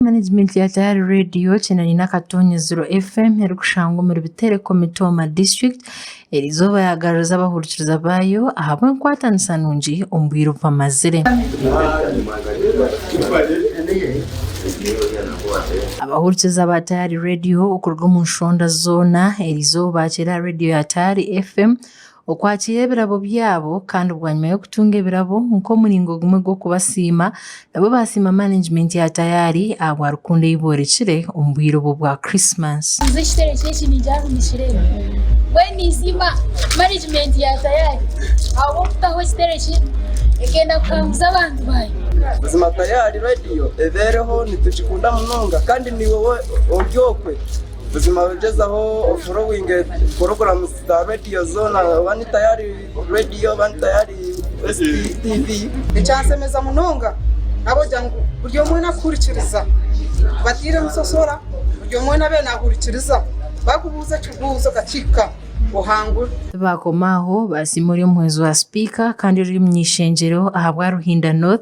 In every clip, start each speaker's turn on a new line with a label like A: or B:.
A: Management ya Tayari Radio Kinani n'Akatoonyezero FM erikushangwa omuri Bitereko Mitooma District eriizooba yaagaruriza abahurikiriza baayo ahabw'enkwatanisa nungi omu bwire obu bamazire. Abahurikiza ba Tayari Radio okuruga omu nshonda zoona eriizooba baakiire aha Radio ya Tayari FM Okwakiira ebirabo byabo kandi bwanyima y'okutunga ebirabo nk'omuringo gumwe gw'okubasiima, nabo baasiima manegimenti ya Tayari ahabwa rukundo ei boorekire omu bwire obu bwa Christmas.
B: Nze ekitebe ky'eki ningira ngu nikireeba. Mbwenu ninsiima management ya Tayari ahabw'okutaho ekitebe kinu ekenda kuhanguza abantu baayo.
C: Buzima Tayari Radio ebeereho nitugikunda munonga kandi naiwe ori okwe buzima gyezaho oforowinge puroguramu za rediyo zoona oba ni Tayari rediyo oba ni Tayari TV.
D: Nikyansemeza munonga ahabw'okugira ngu buri omwe nakuhurikiriza bataire musosora buri omwe abe nahurikiriza bakubuuza ekibuuzo okakihika ohangure.
A: Tibaakoma aho, baasiima ori omuhwezi wa sipiika kandi ori omuny'eishengyero ahabwa Ruhinda North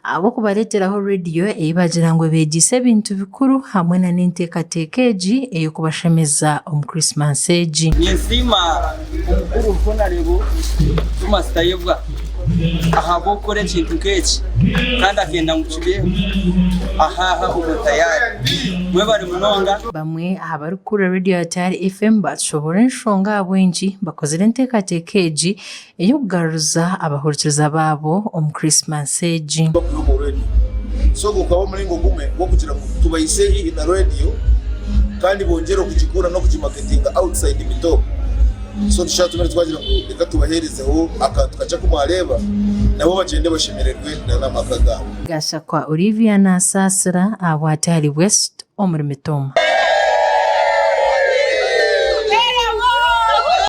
A: ahabw'okubareeteraho rediyo ei bagira ngu ebeegyeise ebintu bikuru hamwe na n'enteekateeka egi ey'okubashemeza omu Krisimansi egi.
C: Ninsiima omukuru Honarebo Thomas Tayebwa ahabw'okukora ekintu nk'eki kandi akenda ngu kibeho ahaaha omu Tayari. Mwebare munonga.
A: Bamwe aha barikukurira rediyo ya Tayari FM baatushoboorora enshonga ahabw'enki bakozire enteekateeka egi ey'okugaruza abahurikiriza baabo omu Krisimansi egi.
E: Bakwiha omu rediyo. So ogwo gukaba omuringo gumwe gw'okugira ngu tubahize haihi na rediyo kandi bongyere okugikunda n'okugimaketinga outside Mitooma. So tukyatumire twagira ngu reka tubaheerezeho akantu kakye aku mwareeba nabo bagyende bashemererwe n'amaka gaabo.
A: Gashakwa Olivia Nasaasira ahabwa Tayari West omuri Mitooma.